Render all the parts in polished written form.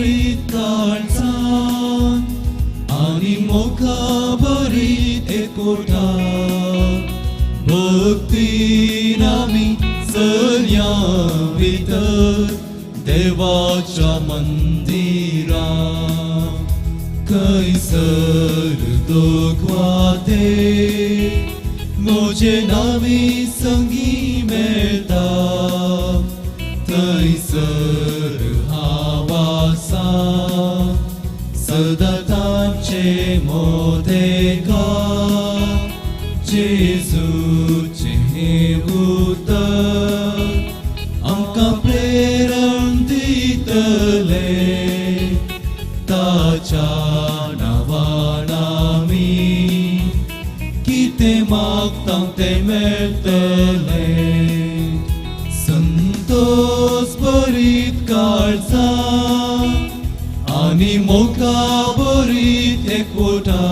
भरीत काळजान आनी मोगा भरीत एकवटा भक्तीन आमी चलया भितर देवाच्या मंदिरा खंयसर दुखवाते म्हजे नावी संगी मेळटा थंयसर हांव आसा सदां तांचे मोदेका जेजूचें हें उतर आमकां प्रेरण दितलें ताच्या नांवान आमी कितें मागता तें मेळटलें संतोस भरीत काळजान आनी मोगा भरीत एकवटा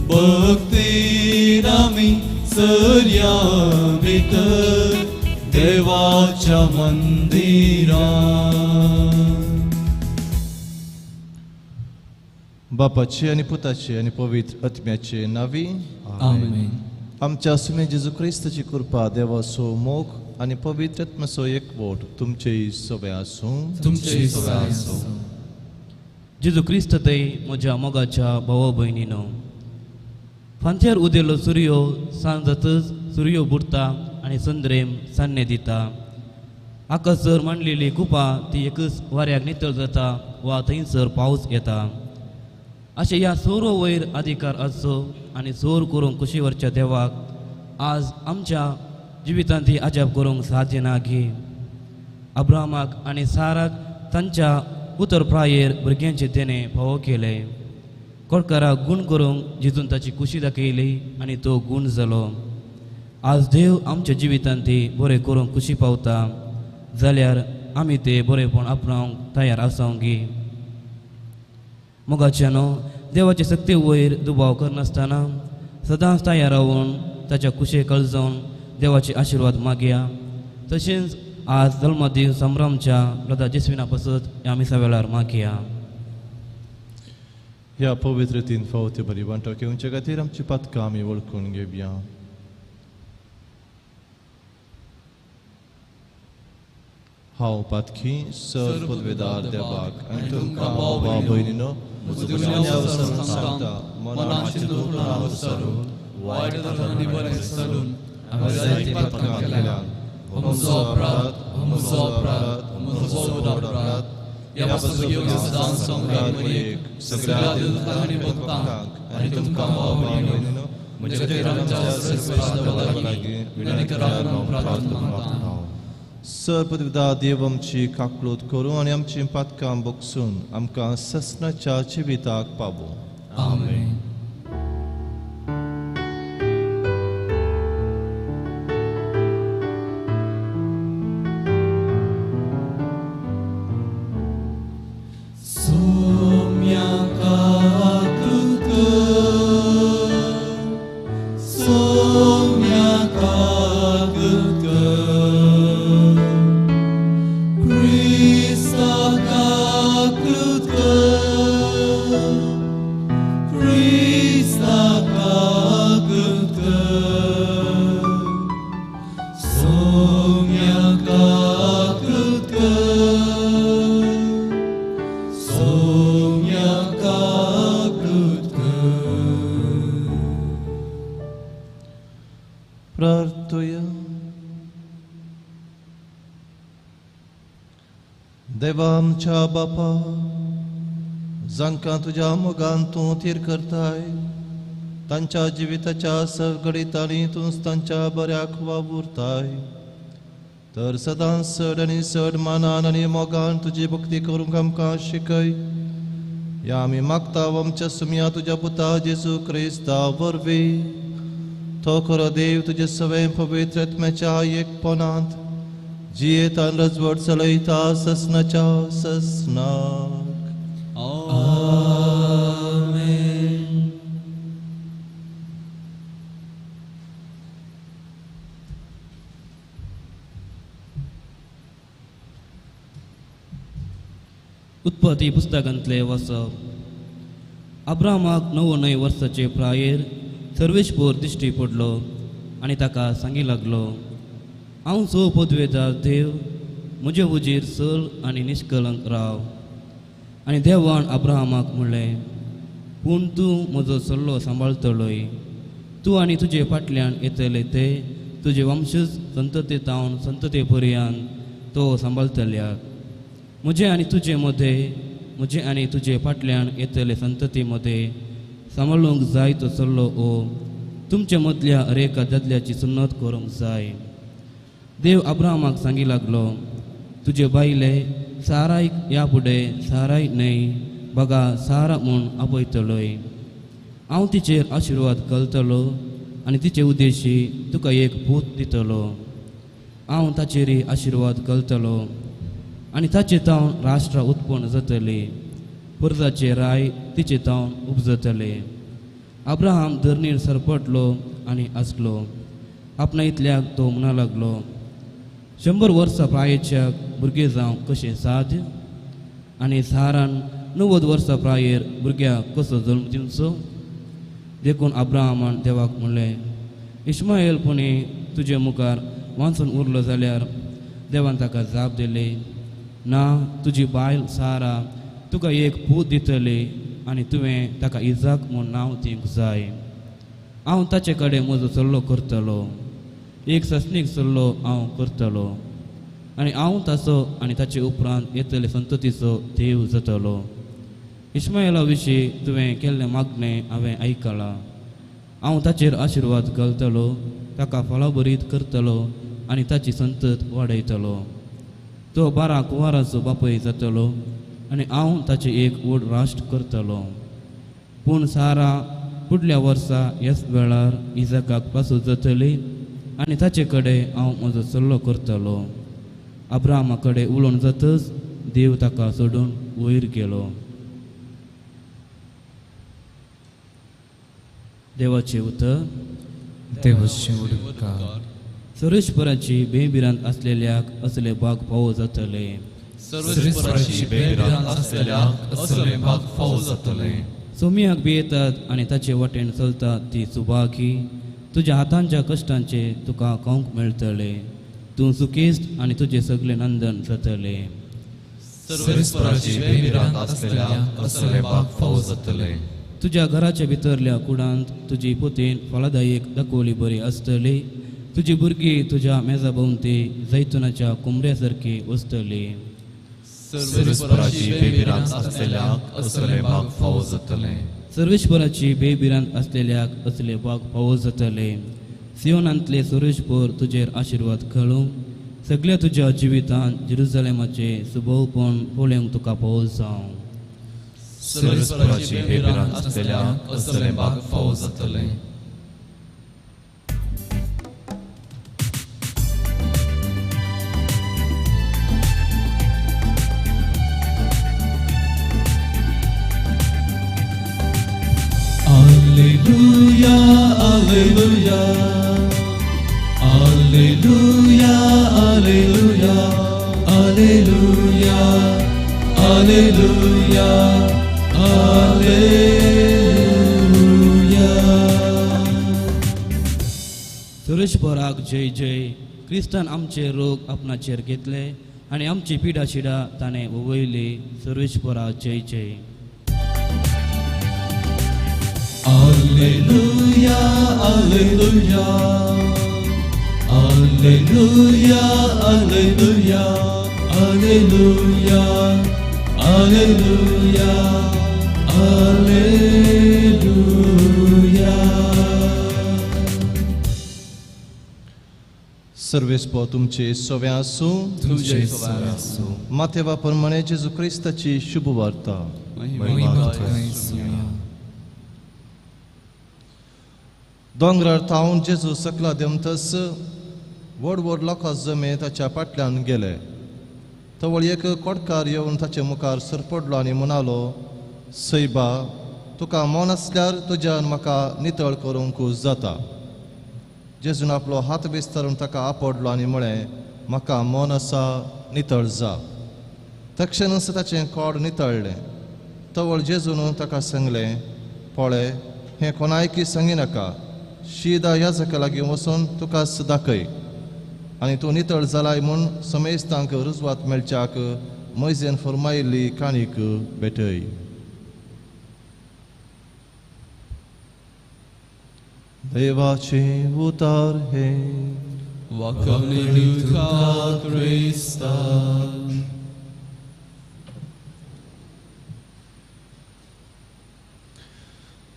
भक्तीन आमी चलया भितर देवाच्या मंदिरान. बापाचे आनी पुताचे आनी पवित्र आत्म्याचे नावी आमेन. आमच्या सुमे जेजू क्रिस्ताची कृपा, देवाचो मोग आनी पवित्र आत्म्याचो एकवट तुमचेय सगळे आसूं. तुमचेय सगळे आसूं. जेजू क्रिस्त थंय म्हज्या मोगाच्या भावा भयणीनो, फांत्यार उदेलो सुर्यो सांज जातच सुर्यो बुडटा आनी संद्रेम सान्ने दिता. आकासर मांडलेली कुपां ती एकच वाऱ्याक नितळ जाता वा थंयसर पावस येता. अशें ह्या सोरो वयर अधिकार आसचो आनी सोर करूंक कुशीवरच्या देवाक आज आमच्या जिवितांत ती अजाप करूंक साध्य ना गी. अब्राहमाक आनी साराक तांच्या उतर प्रायेर भुरग्यांचे देणें फावो केलें. कोटकाराक गूण करूंक जेजून ताची कुशी दाखयली आनी तो गूण जालो. आज देव आमच्या जिवितांत ती बरें करूंक खुशी पावता जाल्यार आमी ते बरेंपण आपणावंक तयार आसावंक गी. मोगाच्यानो, देवाचे सक्ते वयर दुबाव करनासतना सदांच तयार रावून ताच्या कुशे कळजावन देवाचे आशिर्वाद मागया. तशेंच आज जल्मदीस संभ्रमच्या ब्रदर जेस्विना पासत ह्या मिसा वेळार मागया. ह्या पवित्र तीन फावती बरी वांटो घेवचे खातीर आमची पातकां आमी वळखून घेवया. हांव पातकी सर पदवेदार देवाक आनी तुमकां भाव भयणीनो मनाची दुखणां विसरून वायट तरांनी बरें चलून हांवें जायतीं पातकां केल्यात. हो म्हजो अपराध, हो म्हजो अपराध, हो म्हजो व्हड अपराध. ह्या पासून घेवन सदांच संवसार मरयेक सगळ्या देवतांक आनी भक्तांक आनी तुमकां भाव भयणीनो म्हज्या खातीर आमच्या सर्वेश्वर देवा लागीं विनंती करात हांव प्रार्थना मागतां. सर पदविदा देव आमची काकळूत करूं आनी आमची पातकां बगसून आमकां ससनाच्या जिविताक पावूं. आमेन. देवा आमच्या बापा, जांकां तुज्या मोगान तूं थीर करताय तांच्या जिविताच्या सगळीतांनी तूंच तांच्या बऱ्याक वावुरताय, तर सदांच चड आनी चड मानान आनी मोगान तुजी भक्ती करूंक आमकां शिकय. ह्या आमी मागता आमच्या सुमया तुज्या पुता जेजू क्रिस्ता वरवीं. तो खरो देव तुजे सवें पवित्र आत्म्याच्या एकपणांत जियेतान रजवट चलयता ससनाच्या ससनाक. आमेन. उत्पत्ती पुस्तकांतले वाचप. अब्रामाक 99 वर्साचे प्रायेर सर्वेशपूर दिश्टी पडलो आनी ताका सांगी लागलो, हांव सो पदवेदार देव, म्हजे हुजीर चल आनी निश्कलंक राव. आनी देवान अब्राहमाक म्हणलें, पूण तूं म्हजो सल्लो सांबाळटलोय, तूं आनी तुजे फाटल्यान येतले ते तुजे वंशज संतते तावन संतते पर्यंत तो सांबाळटल्यात. म्हजे आनी तुजे मदें, म्हजे आनी तुजे फाटल्यान येतले संतती मदें सांबाळूंक जाय तो सल्लो ओ तुमचे मदल्या अरेका दादल्याची सुन्नत करूंक जाय. देव अब्राहमाक सांगी लागलो, तुजे बायले सारायक ह्या फुडें साराय न्हय बगा सारा म्हूण आपयतलोय. हांव तिचेर आशिर्वाद घालतलो आनी तिचे उद्देशी तुका एक पूत दितलो. हांव ताचेरय आशिर्वाद घालतलो आनी ताचे तावन राष्ट्रां उत्पन्न जातली, पुरजाचे राय तिचे तावन उपजतले. अब्राहम धरणीर सरपटलो आनी आसलो. आपणा इतल्याक तो म्हणा लागलो, 100 वर्सां प्रायेच्या भुरगें जावंक कशें साध्य, आनी सारान 90 वर्सां प्रायेर भुरग्याक कसो जल्म दिवचो? देखून अब्राहमान देवाक म्हणलें, इश्मायल पुणी तुजे मुखार वांचून उरलो जाल्यार? देवान ताका जाप दिली, ना, तुजी बायल सारा तुका एक पूत दितली आनी तुवें ताका इजाक म्हूण नांव दिवंक जाय. हांव ताचे कडेन म्हजो सल्लो करतलो, एक ससनीक सल्लो हांव करतलो आनी हांव ताचो आनी ताचे उपरांत येतले संततीचो देव जातलो. इश्मायला विशीं तुवें केल्लें मागणें हांवें आयकलां. हांव ताचेर आशिर्वाद घालतलो, ताका फळाभरीत करतलो आनी ताची संतत वाडयतलो. तो 12 कुंवराचो बापूय जातलो आनी हांव ताचें एक व्हड राष्ट्र करतलो. पूण सारा फुडल्या वर्सा ह्याच वेळार इजाकाक पासून जातली आनी ताचे कडेन हांव म्हजो सल्लो करतलो. अब्राहमा कडेन उलोवन जातच देव ताका सोडून वयर गेलो. देवाचें उतर. देवाचें उपकार. सर्वेश्वराची बेभिरांत आसलेल्याक असले भाग फावो जातले. सर्वेश्वराची बेभिरांत आसलेल्याक असले भाग फावो जातले. सोम्याक भियेतात आनी ताचे वाटेन चलतात ती सुभागी. तुज्या हातांच्या कश्टांचे तुका खावंक मेळटले. तूं सुखेस्त आनी तुजें सगळें नंदन जातलें. सर्वेश्वराची बेभिरांत आसलेल्याक असले भाग फावो जातले. तुज्या घराच्या भितरल्या कुडांत तुजी पोतेन फळादायक दाखोवली बरी आसतली. तुजी भुरगीं तुज्या मेजा भोंवती जैतुनाच्या कुमऱ्या सारकी वसतली. सर्वेश्वराची बेभिरांत आसलेल्याक असले भाग फावो जातले. सर्वेश्वराची बेभिरांत आसलेल्याक असले भाग फावो जातले. सियोनांतले सर्वेश्वर तुजेर आशिर्वाद घालूं. सगळ्या तुज्या जिवितांत जेरुजलेमाचे सुबोवपण पळोवंक तुका फावो जावं. सर्वेश्वराची बेभिरांत आसलेल्याक असले भाग फावो जातले. Alleluia, Alleluia, Alleluia, Alleluia, Alleluia, Alleluia, Alleluia. सुरेशपराक जय जय. क्रिस्तान आमचे रोग आपणाचेर घेतले आनी आमची पिडा शिडा ताणें उवयली. सर्वेश्वराक जय जय. Alleluia, Alleluia, Alleluia, Alleluia, Alleluia, Alleluia, Alleluia. सर्वेस्पो तुमचे सोवे आसूं. तुमचे सोवे आसूं. माथेवा प्रमाणे जेजू क्रिस्ताची शुभ वार्ता. महिमा तुका येसुया. दोंगरार थावन जेजू सकला देंवतच व्हड व्हड लोकां जमे ताच्या फाटल्यान गेले. तवळ एक कोटकार येवन ताचे मुखार सरपडलो आनी म्हणालो, सैबा, तुका मन आसल्यार तुज्यान म्हाका नितळ करूंक जाता. जेजून आपलो हात विस्तारून ताका आपडलो आनी म्हळें, म्हाका मन आसा, नितळ जा. तक्षणच ताचें कोड नितळ्ळें. तवळ जेजून ताका सांगलें, पळय, हें कोणायकी सांगिनाका, शीदा याजका लागीं वचून तुकाच दाखय आनी तूं नितळ जालाय म्हूण समेस्तांक रुजवात मेळच्याक मोयजेन फर्मायिल्ली काणीक भेटय. देवाचें उतार हें. वाकवणी तुका क्रिस्ता.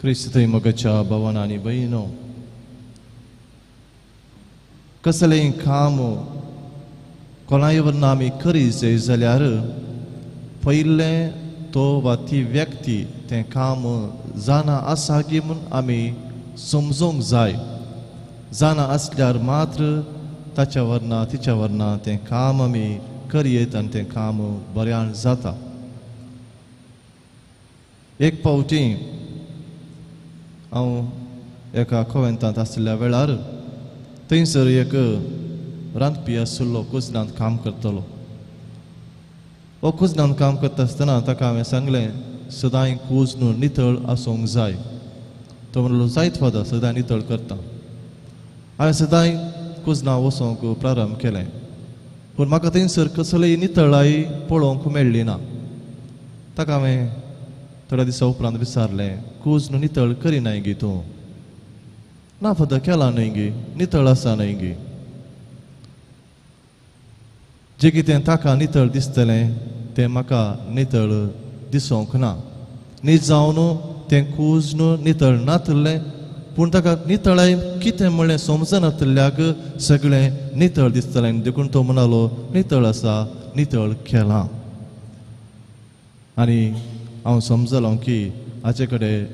क्रिस्त मोगाच्या भावान आनी भयणो, कसलेंय काम कोणाय वरना आमी करी जाय जाल्यार पयलें तो वा ती व्यक्ती तें काम जाणा आसा गी म्हूण आमी समजूंक जाय. जाणा आसल्यार मात्र ताच्या वरना तिच्या वरना तें काम आमी करयेत आनी तें काम बऱ्यान जाता. एक फावटी हांव एका कोवेंतांत आशिल्ल्या वेळार थंयसर एक रांदपी आशिल्लो, कुजनांत काम करतलो. हो कुजनांत काम करता आसतना ताका हांवें सांगलें, सदांय कूज न्हू नितळ आसूंक जाय. तो म्हणलो, जायत फादर, सदांय नितळ करता. हांवें सदांय कुजना वचोंक प्रारंभ केलें, पूण म्हाका थंयसर कसलीय नितळाय पळोवंक मेळ्ळी ना. ताका हांवें थोड्या दिसा उपरांत विचारलें, कूज न्हू नितळ करिनाय गी तूं? ना फादर, केला न्हय गी, नितळ आसा न्हय गी. जें कितें ताका नितळ दिसतलें तें म्हाका नितळ दिसोंक ना. न्ही जावन तें कूज न्हू नितळ नातलें, पूण ताका नितळाय कितें म्हणलें समजनातल्याक सगळें नितळ दिसतलें, देखून तो म्हणालो नितळ आसा, नितळ केलां. आनी हांव समजलो की हाचे कडेन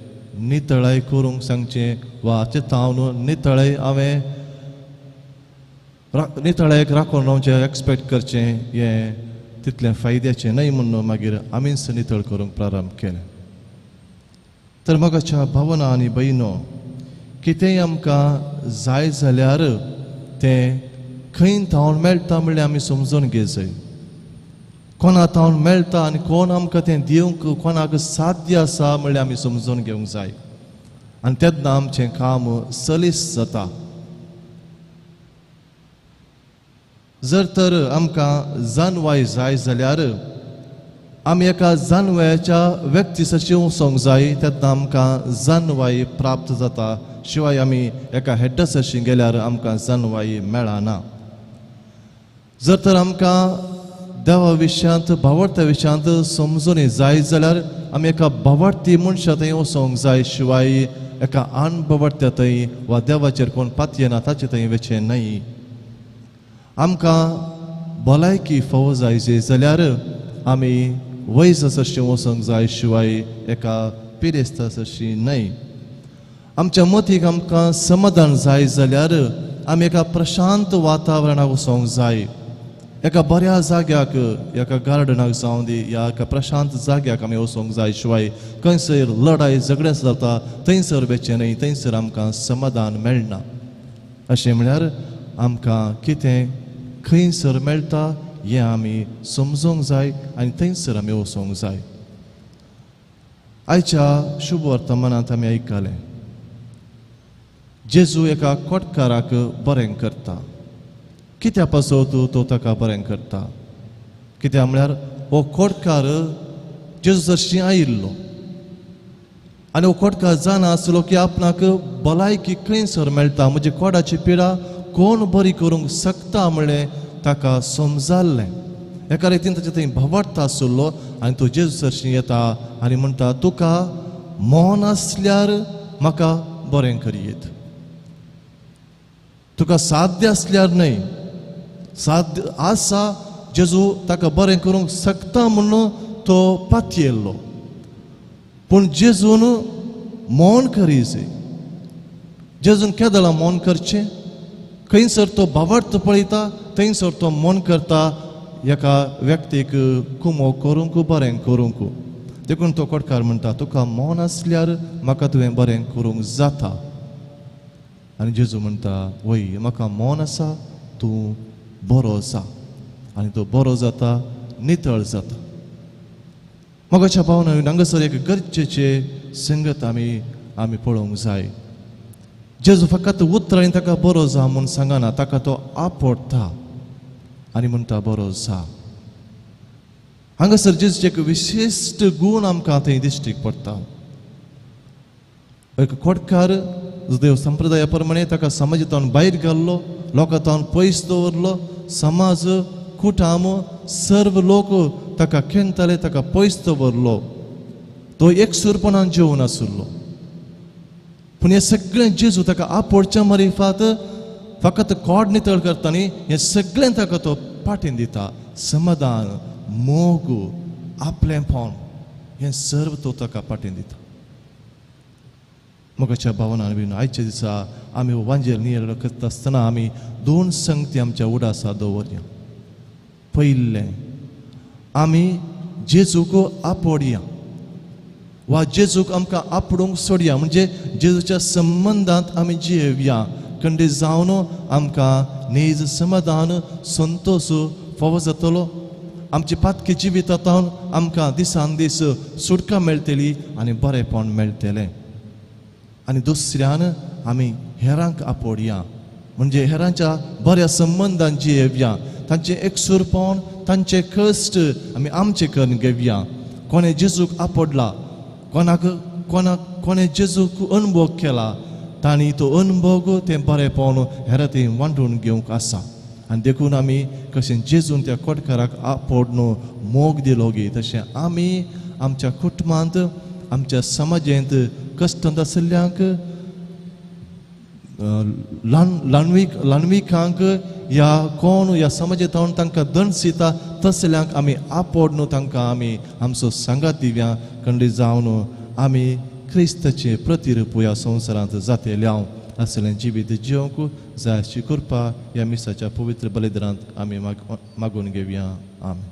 नितळाय करूंक सांगचें वा हाचे तावन नितळाय हांवें नितळायेक राखून रावचें एक्सपेक्ट करचें हें तितलें फायद्याचें न्हय म्हणून मागीर आमीच नितळ करूंक प्रारंभ केलें. तर मोगाच्या भावना आनी भयणो, कितेंय आमकां जाय जाल्यार तें खंय थावन मेळटा म्हणल्यार आमी समजून घेवचें. कोणा थावन मेळटा आनी कोण आमकां तें दिवंक कोणाक साध्य आसा म्हणल्यार आमी समजून घेवंक जाय आनी तेन्ना आमचें काम सलीस जाता. जर तर आमकां जानवाय जाय जाल्यार आमी एका जानवयाच्या व्यक्ती सरशी वचोंक जाय, तेन्ना आमकां जानवाय प्राप्त जाता. शिवाय आमी एका हेड्डा सरशी गेल्यार आमकां जानवाय मेळना. जर तर आमकां देवा विशयांत भावार्थ्या विशयांत समजून जाय जाल्यार आमी एका भावार्थी मनशा थंय वचोंक जाय, शिवाय एका अणभावार्थ्या थंय वा देवाचेर कोण पातयेना ताचे थंय वचचें न्हय. आमकां भलायकी फावो जाय जाल्यार आमी वैज सरशी वचोंक जाय, शिवाय एका पिरेस्ता सरशी न्हय. आमच्या मतीक आमकां समाधान जाय जाल्यार आमी एका प्रशांत वातावरणाक वचोंक जाय, एका बऱ्या जाग्याक, एका गार्डनाक जावं दी ह्या एका प्रशांत जाग्याक आमी वचोंक जाय. शिवाय खंयसर लडाय झगडें जाता थंयसर वचचें न्हय, थंयसर आमकां समाधान मेळना. अशें म्हळ्यार आमकां कितें खंयसर मेळटा हें आमी समजूंक जाय आनी थंयसर आमी वचोंक जाय. आयच्या शुभ वर्तमानांत आमी आयकलें, जेजू एका कोटकाराक बरें करता. कित्या पासत तो ताका बरें करता? कित्याक म्हळ्यार हो कोटकार जेजू सरशी आयिल्लो आनी हो कोटकार जाणा आसलो की आपणाक भलायकी खंयसर मेळटा, म्हणजे कोडाची पिडा कोण बरी करूंक शकता म्हणलें ताका समजाल्लें. एका रितीन ताचे थंय भावार्थ आसलो आनी तो जेजू सरशी येता आनी म्हणटा, तुका मन आसल्यार म्हाका बरें करयेत, तुका साध्य आसल्यार न्हय, साध्य आसा जेजू ताका बरें करूंक शकता म्हणून तो पातयेल्लो, पूण जेजून मौन करीजे. जेजून केदळा मौन करचें? खंयसर तो भावार्थ पळयता थंयसर तो मौन करता एका व्यक्तीक कुमो करूंक बरें करूंक. देखून तो कोटकार म्हणटा, तुका मौन आसल्यार म्हाका तुवें बरें करूंक जाता. आनी जेजू म्हणटा, वय म्हाका मौन आसा, तूं बरो जा. आनी तो बरो जाता, नितळ जाता. मोगाच्या भावना हांगासर एक गरजेचे संगत आमी आमी पळोवंक जाय. जेजू फकत उतरांनी ताका बरो जा म्हूण सांगना, ताका तो आपडटा आनी म्हणटा बरो जा. हांगासर जेजूचे एक विशिश्ट गूण आमकां थंय दिश्टीक पडटा. एक खोटकार देव संप्रदाया प्रमाणे ताका समाजांतल्यान भायर घाल्लो, लोकांतल्यान पयस दवरलो, समाज कुटाम सर्व लोक ताका खेणताले, ताका पयस दवरलो. तो एकसूरपणान जेवन आशिल्लो. पूण हें सगळें जेजू ताका आपोडच्या मारिफात फकत कोड नितळ करता न्ही, हें सगळें ताका तो पाटीन दिता. समाधान, मोग, आपलेंपण हें सर्व तो ताका पाटीन दिता. मोगाच्या भावनान बीन आयच्या दिसा आमी वांजेल नियल करता आसतना आमी दोन संगती आमच्या उडासा दवरया. पयलें, आमी जेजूक आपोडया वा जेजूक आमकां आपडूंक सोडया, म्हणजे जेजूच्या संबंदांत आमी जियेवया, कंडे जावन आमकां नीज समाधान संतोश फावो जातलो. आमची पातकी जिवितांत आमकां दिसान दीस सुटका मेळटली आनी बरेंपण मेळटलें. आनी दुसऱ्यान आमी हेरांक आपोडया, म्हणजे हेरांच्या बऱ्या संबंदान जियेवया, तांचें एकसूरपण, तांचे कश्ट आमी आमचे करून घेवया. कोणें जेजूक आपडला, कोणाक कोणाक कोणें जेजूक अणभव केला, तांणी तो अणभव तें बरेंपण हेरां थंय वांटून घेवंक आसा. आनी देखून आमी कशें जेजून त्या कोटकाराक आपोडन मोग दिलो गी, तशें आमी आमच्या कुटुंबांत, आमच्या समाजेंत कश्टांत आशिल्ल्यांक, ल्हानविकांक ह्या कोण ह्या समाजेंत तांकां दणसिता तसल्यांक आमी आपोडन तांकां आमी आमचो सांगात दिवया, कंडी जावन आमी क्रिस्ताचें प्रतिरूप ह्या संवसारांत जातले हांव असलें जिवीत जिवंक जाय अशी कृपा ह्या मिसाच्या पवित्र बलिदानांत आमी मागून घेवया. आमी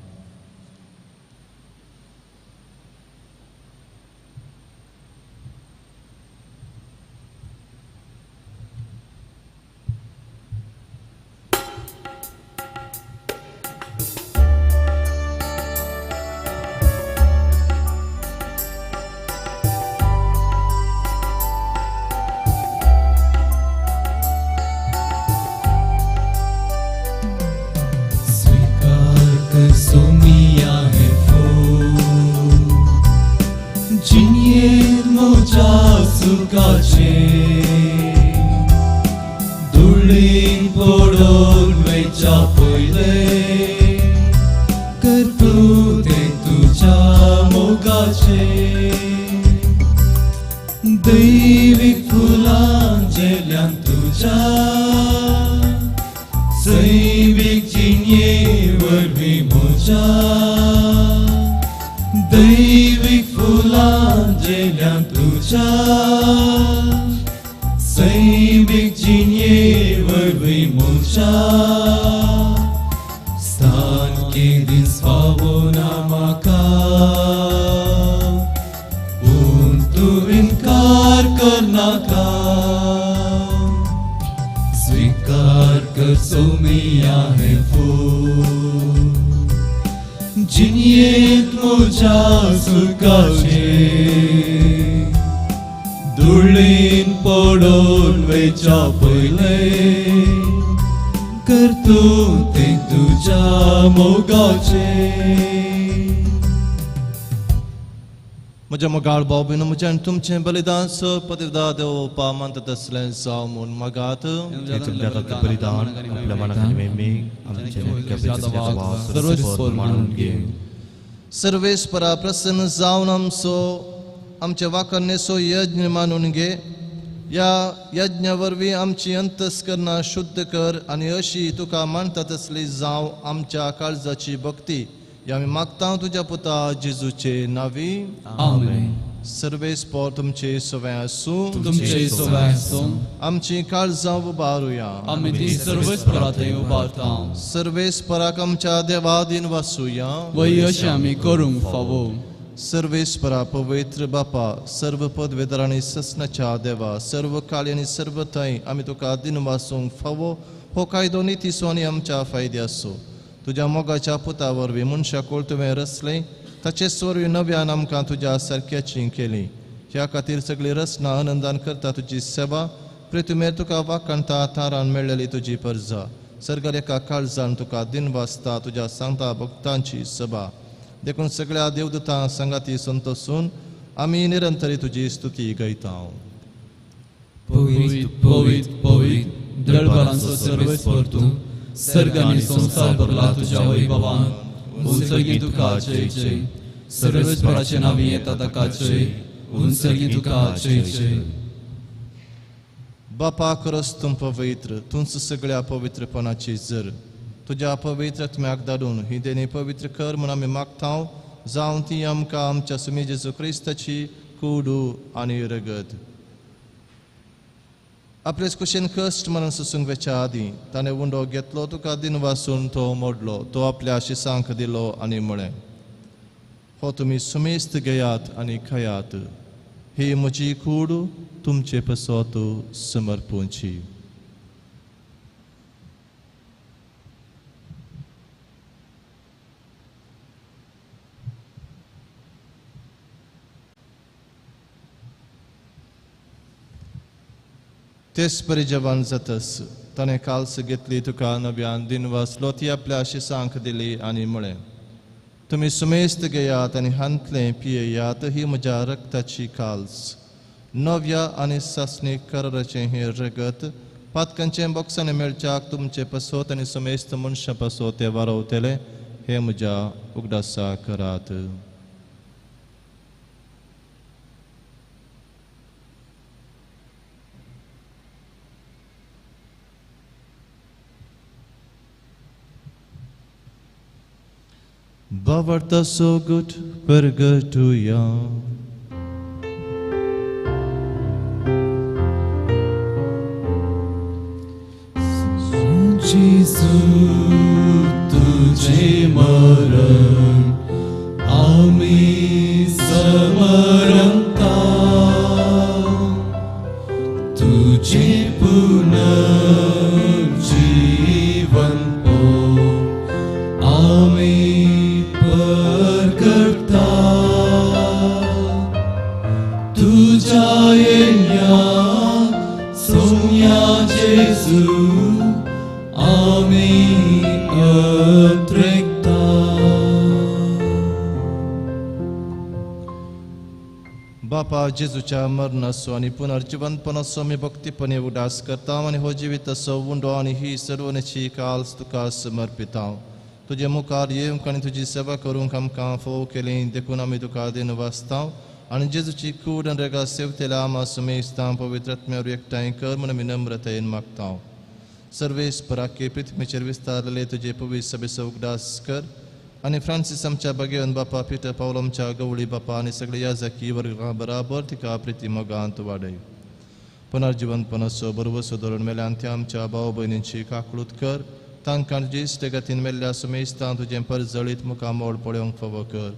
म्हज्या मोगाळ भाव भयणो, म्हजें आनी तुमचें बलिदान स पदवीदार देव मानता तसलें जावं म्हूण मागात. बलिदान आपल्या मनाक सर्वेस्परा प्रसन्न जावन आमचो आमच्या वाकरणेचो यज्ञ मानून घे. ह्या यज्ञा वरवीं आमची अंतस्करणां शुद्ध कर आनी अशी तुका मानता तसली जावं आमच्या काळजाची भक्ती. ह्या आमी मागता तुज्या पुता जेजूचे नांवी. आमेन. सर्वेस्पर तुमचे सवंय आसूं. तुमचे सवंय आसूं. आमची काळजां उबारुया. आमी ती सर्वेस्परा थंय उबारता. सर्वेस्पराक आमच्या देवादीन वासुया. वय अशें आमी करूंक फावो. सर्वेस्परा पवित्र बापा, सर्व पदवेदार आनी ससनाच्या देवा, सर्व काळी आनी सर्व थंय आमी तुका दिन वासूंक फावो हो कायदो नितीचो आनी आमच्या फायद्याचो. तुज्या मोगाच्या पुता वरवीं मनशाकूळ तुवें रचलें ताचेच वरवीं नव्यान आमकां तुज्या सारक्याची केली. ह्या खातीर सगळी रचना आनंदान करता तुजी सेवा. प्रितुमेर तुका वाखाणता थारान मेळ्ळेली तुजी परजा. सर्गार एका काळजान तुका दिन वाचता तुज्या सांगता भक्तांची सभा. देखून सगळ्या देवदूतां सांगाती संतोसून आमी निरंतरी तुजी स्तुती गायता. पवित्र पवित्र पवित्र दळभरांचो सर्वेस्पर तूं, सर्ग आनी संवसार भरला तुज्या वैभवान. उंचगी तुका जय जय. सर्वेस्पराचे नांवी येता ताका जय. उंचगी तुका जय जय. बापा खरोच तूं पवित्र, तूंच सगळ्या पवित्रपणाची जर. तुज्या पवित्र आत्म्याक धाडून ही देणी पवित्र कर म्हूण आमी मागता. जावं ती आमकां आमच्या सुमी जेजू क्रिस्ताची कुडू आनी रगत. आपलेच कुशेन कश्ट मरण सोसूंक वेच्या आदीं ताणें उंडो घेतलो, तुका दिन वासून तो मोडलो, तो आपल्या शिसांक दिलो आनी म्हळें, हो तुमी सुमेस्त घेयात आनी खायात, ही म्हजी कूड तुमचे पसत समर्पूंची. तेच परी जेवण जातस ताणें काल्स घेतली, तुका नव्यान दिन वाचलो, ती आपल्या शिसांक दिली आनी म्हळें, तुमी सुमेस्त घेयात आनी हांतलें पियेयात, ही म्हज्या रक्ताची काल्स, नव्या आनी सासणी कराराचें हें रगत. पातकांचें बोक्सांनी मेळच्याक तुमचे पसोत आनी सुमेस्त मनशां पसोत ते वारवतले, हें म्हज्या उगडासा करात. बावर्ता सोगट परगटुया. जेजू तुझे मरण आमी समरंता, तुझे पुनर्जीवन आमी परगटता. तुझ्या येण्या सोम्या जेजू आमी अत्रेकता. बापा जेजूच्या मरणाचो आनी पुनर्जिवंतपणाचो आमी भक्तीपणे उदास करता आनी हो जिविताचो उंडो आनी ही सर्वनेची काल्स तुका समर्पिता. तुजे मुखार येवंक आनी तुजी सेवा करूंक आमकां फोव केली, देखून आमी तुका दिन वाचता आनी जेजूची कूड आनी रेगा सेवतेल्या आमा सुमेस्तां पवित्र आत्म्यावर एकठांय कर म्हूण आमी नम्रतायेन मागता. सर्वेस्पराके पृथ्वीचेर विस्तारलेले तुजे पवित्र सभेचो उगडास कर आनी फ्रांसीस आमच्या बागेवन बापा, पिटर पावल आमच्या गवळी बापा आनी सगळे याजकी वर्गां बराबर तिका प्रिती मोगांत वाडय. पुनर्जिवंतपणाचो बरवसो धरून मेल्यान त्या आमच्या भाव भयणींची काकळूत कर, तांकां तुजी इश्टगतीन मेल्ल्या सुमेस्तां तुजें परजळीत मुखामोड पळोवंक फावो कर.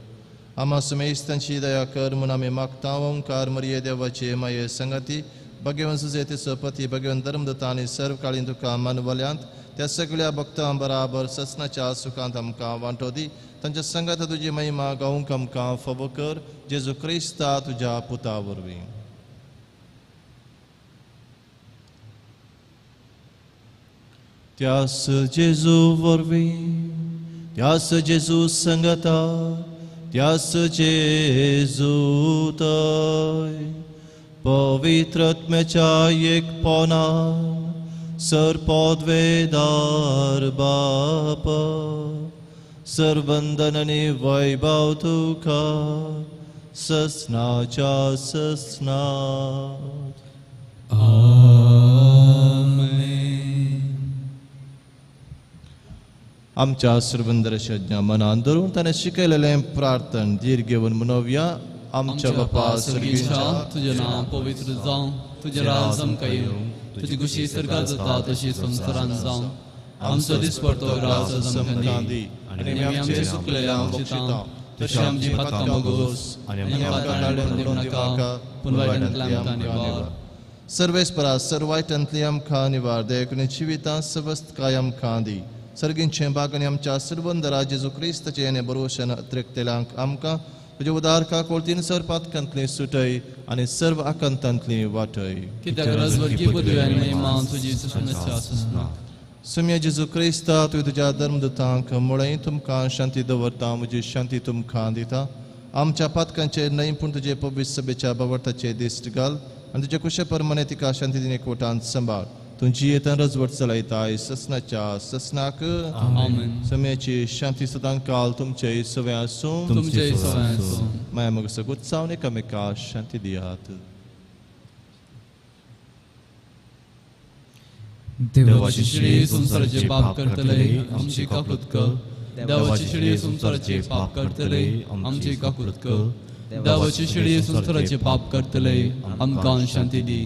आमा सुमेस्तांची दया कर म्हूण आमी मागता. ओंकार मरिये देवाचे माये संगती भगवंत सुजेतीचो पती भगवंत धर्मदत्ता आनी सर्व काळीन तुका मानवल्यांत त्या सगळ्या भक्तां बराबर ससनाच्या सुखांत आमकां वांटो दी. तांच्या संगात तुजी महिमा गावंक आमकां फावो कर, जेजू क्रिस्ता तुज्या पुता वरवीं. त्यास जेजू वरवीं, त्यास जेजू संगता, त्यास जेजू तय पवित्र आत्म्याच्या एकपणान सर पदवेदार बाप सर्वंदन आनी वैभव तुका ससनाच्या ससनात. आमेन. आमच्या सर्वंदरशज्ञा मनान धरून ताणें शिकयलेलें प्रार्थन धीर घेवन मनोवया. आमच्या बापा सर्गीच्या, तुजें नांव पवित्र जावं, तुजें राज आमकां येवं, तुजी खुशी सर्गात जाता तशी संवसारांत जावं. आमचो दिसपडतो राज आमकां दी आनी आमी आमचे चुकलेल्यांक बक्षिता तशी आमची पातकां भोगोस आनी आमकां धाडून दिवं नाका, पूण वायटांतल्यान आमकां निवार. सर्वेस्परा सर्व वायटांतली आमकां निवार, देखून जिवितां सवस्तकाय आमकां दी. सर्गींचें भाग आनी आमच्या सर्वंदरा जेजू क्रिस्ताचें आनी बरोवशन अत्रेकतेल्यांक आमकां तुज्या उदारका कोळतीन सर पातकांतली सुटय आनी सर्व आकांतांतली वाटय. कित्याक रजवर्गी पदवी आनी महिमा तुजी ससनाच्या ससना. सुम्या जेजू क्रिस्ता तुवें तुज्या धर्मदूतांक मुळें तुमकां शांती दवरता, म्हजी शांती तुमकां दिता. आमच्या पातकांचेर न्हय पूण तुजे पवित्र सभेच्या बावडताचेर दिश्ट घाल आनी तुजे कुशे परमाने तिका शांती दिने कोटांत सांबाळ. तूं जियेतान रजवट चलयताय ससनाच्या ससनाक. आमेन. सम्याची शांती सदां काल तुमचे सवय आसूं. तुमचे सवय आसूं. माया मग सगूत सावन एकामेका शांती दियात. देवाची शिळी संवसाराचे पाप करतले आमची काकूत कर. देवाची शिळी संवसाराचे पाप करतले आमची काकूत कर. देवाची शिळी संवसाराचे पाप करतले आमकां शांती दी.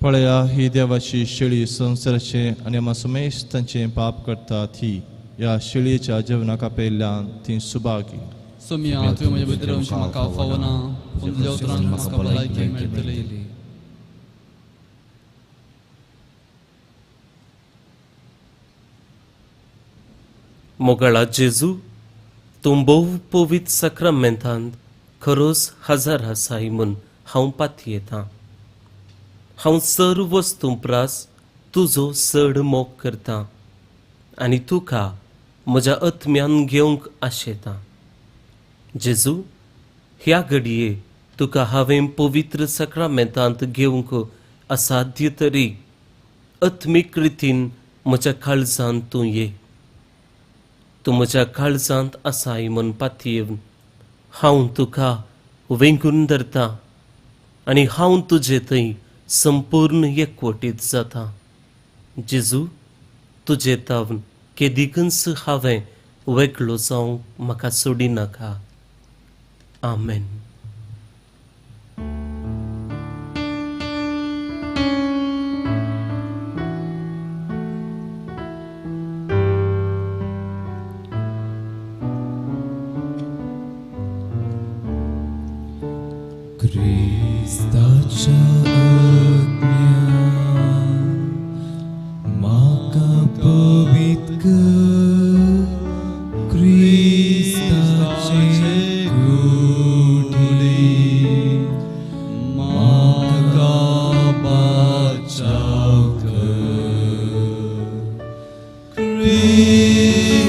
पळया ही देवाची शेळी संवसाराचे आनी आमा समेस्त तांचें पाप करता ती ह्या शेळयेच्या जेवणाक आपयल्ल्यान ती सुभागी. सोम्या तुवें म्हज्या भितर येवंक म्हाका फावना, पूण तुज्या उतरान म्हाका भलायकी मेळटली. मोगाळा जेजू, तूं भोव पवित्र साक्रामेंतांत खरोच हजार आसाय म्हूण हांव पातयेतां. हांव सर्व वस्तूं प्रास तुजो चड मोग करतां आनी तुका म्हज्या आत्म्यान घेवंक आशेतां. जेजू, ह्या घडये तुका हांवें पवित्र साक्रामेंतांत घेवंक असाध्य तरी आत्मीक रितीन म्हज्या काळजांत तूं ये. तूं म्हज्या काळजांत आसाय म्हूण पातयेवन हांव तुका वेंगून धरतां आनी हांव तुजे थंय संपूर्ण एकवटीत जाता. जेजू, तुजे तावन केदिकूच हांवें वेगळो जावंक म्हाका सोडिनाका. आमेन. क्रिस्ताच्या आज्ञा म्हाका पवित्र कर, क्रिस्ताचे कुडी म्हाका बाचाव कर, क्रिस्ताच्या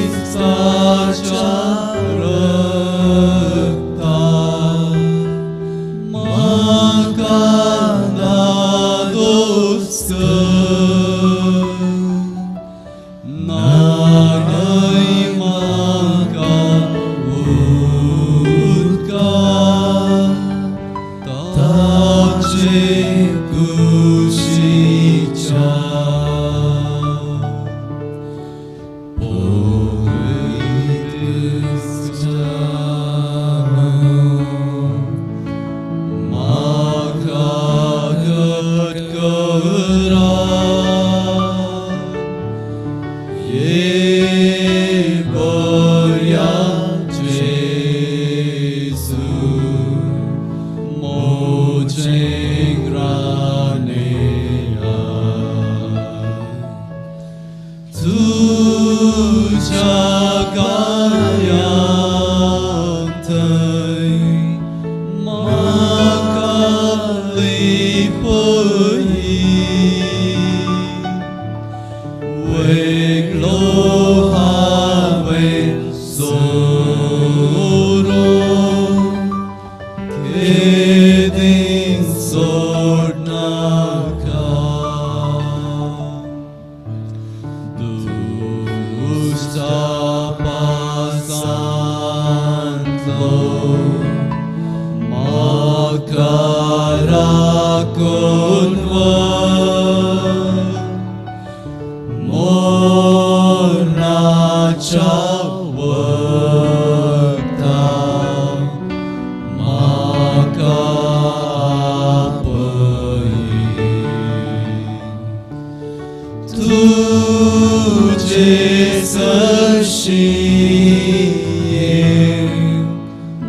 तुजे सरशी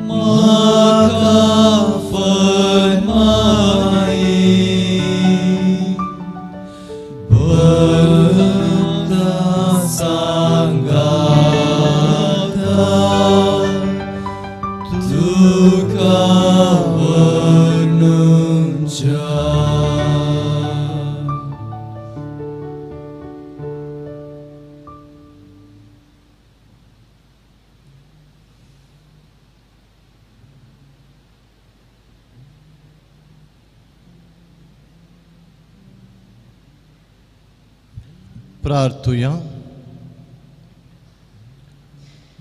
म्हाका फर्माई भक्ता सांगाता तुका वर्णुच्या. प्रार्थुया.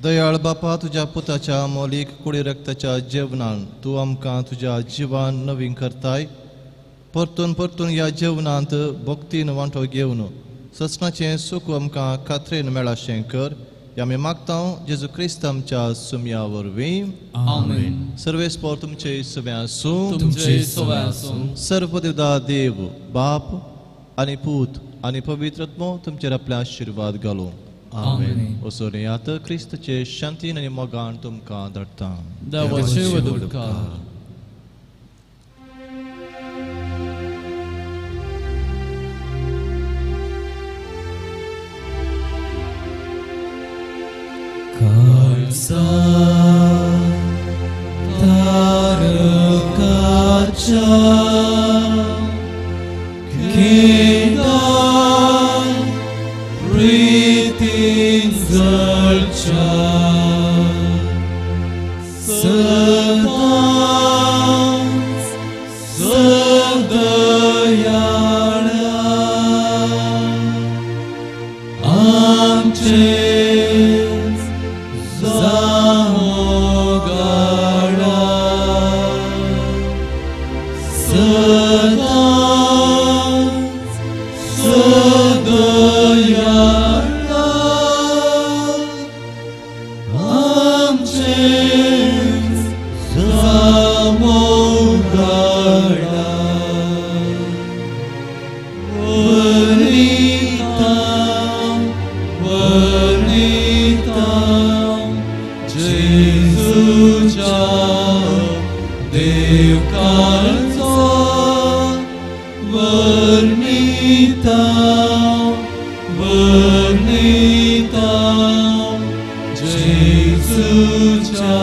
दयाळ बापा, तुज्या पुताच्या मोलीक कुडी रक्ताच्या जेवणान तूं आमकां तुज्या जिवान नवीन करताय. परतून परतून ह्या जेवणांत भक्तीन वांटो घेवन ससनाचें सुख आमकां खात्रेन मेळाशें कर. ह्या आमी मागता जेजू क्रिस्त आमच्या सुम्या वरवीं. आमेन. सर्वेस्पोर तुमचे सुव्या आसूं. तुमचे सवय आसूं. सर्व देवदा देव बाप आनी पूत आनी पवित्र आत्मो तुमचेर आपले आशिर्वाद घालूं. आमेन. वचून येयात क्रिस्तचे शांतीन आनी मोगान तुमकां धाडटा. देवाचे उपकार. काळजा तारकाच्या खिंडान प्रीतीन जळच्या सदांच सदयाळ्या आमचेच जामोगाळा सदांच सदयाळा आमचेच जामोगाळा. वर्णिता वर्णिता जेजूच्या देवकाळचो वर्णिता वर्णिता जेजूच्या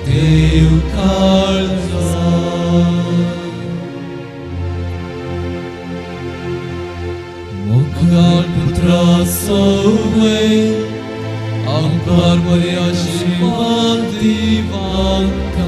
देवकाळचो. मोगाळ पुत्रा सोवे आमकार बरी आशिर्वाद दिवांका.